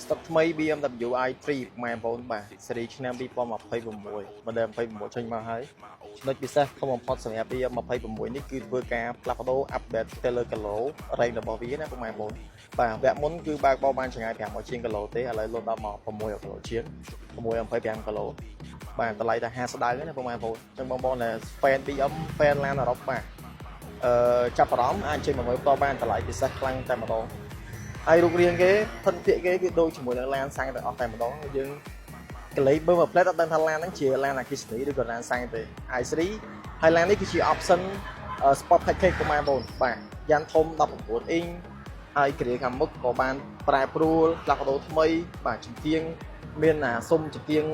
ស្តុកថ្មី BMW i3 ម៉ែបងប្អូនបាទស៊េរីឆ្នាំ2026 model 26ចេញមកហើយចំណុចពិសេសធំបំផុតសម្រាប់ BM26 នេះគឺធ្វើការផ្លាស់ប្ដូរ update ទៅលើគីឡូរែងរបស់វាណាពុកម៉ែបងប្អូនបាទវគ្គមុនគឺបើកបោបានចម្ងាយ500ជាងគីឡូទេឥឡូវលុតដល់មក6គីឡូជាង625គីឡូបាទតម្លៃតែ50ដៅណាពុកម៉ែបងប្អូនអញ្ចឹងបងប្អូនដែល fan BM fan ឡានអឺរ៉ុបបាទអឺចាប់អារម្មណ៍អាចចេញមកមើលផ្ទាល់បានតម្លៃពិសេសខ្លាំងតែម្ដង ហើយរូបរាងគេភិនភាគគេគឺដូចជាមួយនឹងឡានសាំងទាំងអស់តែម្ដងយើងកលេសមើលមួយផ្លែតអត់ដឹងថាឡានហ្នឹងជាឡានអគ្គិសនីឬក៏ឡានសាំងទេ i3 ហើយឡាននេះគឺជា option sport package ពុកម៉ែបងប្អូនបាទយ៉ានធំ19អ៊ីងហើយគ្រាខាងមុខក៏បានប្រែប្រួលផ្លាស់ប្ដូរថ្មីបាទចង្គៀងមានអាសុំចង្គៀង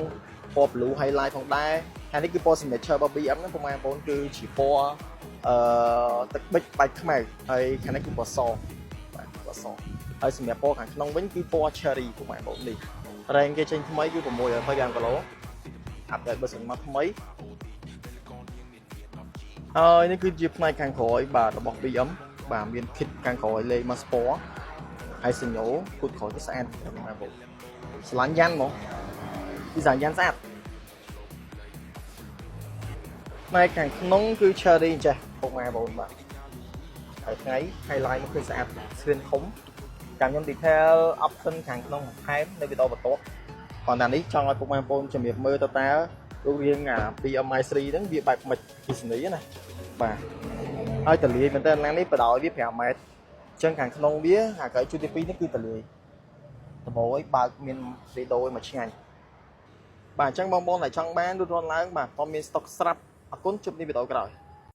ពណ៌ blue highlight ផងដែរហើយនេះគឺពណ៌ signature របស់ BM ហ្នឹងពុកម៉ែបងប្អូនគឺជាពណ៌អឺទឹកប៊ិចបែបខ្មៅហើយខាងនេះគឺពណ៌សបាទពណ៌សហើយសម្រាប់ពណ៌ខាងក្នុងវិញគឺពណ៌ cherry ពុកម៉ែបងប្អូននេះរែងគេចេញថ្មីគឺ625គីឡូ update បើសិនមកថ្មីហើយនេះគឺជាផ្នែកខាងក្រោយបាទរបស់ BM បាទមាន kit ខាងក្រោយលេខមក sport ហើយសញ្ញោគូតក្រោយគឺស្អាតពុកម៉ែបងប្អូនស្រឡាញ់យ៉ាន់ហ្មង design យ៉ាន់ស្អាតផ្នែកខាងក្នុងគឺ cherry ចេះពុកម៉ែបងប្អូនបាទហើយថ្ងៃ highlight មកគឺស្អាត screen ធំចាំខ្ញុំ detail option ខាងក្នុងបន្ថែមនៅវីដេអូបន្ទាប់ប៉ុន្តែនេះចង់ឲ្យពុកម៉ែបងប្អូនជំរាបមើលទៅតើរូបរាងអា BM i3 ហ្នឹងវាបែបម៉េចអគ្គិសនីណាបាទហើយតលាយមែនតើឡាននេះបដោយវា5ម៉ែត្រអញ្ចឹងខាងក្នុងវាអាក្រោយជួរទី2នេះគឺតលាយដំបូងឲ្យបើកមានរីដូឲ្យមកឆ្ងាញ់បាទអញ្ចឹងបងប្អូនដែលចង់បានរួចរាល់ឡើងបាទក៏មានស្តុកស្រាប់អរគុណជួបនេះវីដេអូក្រោយ។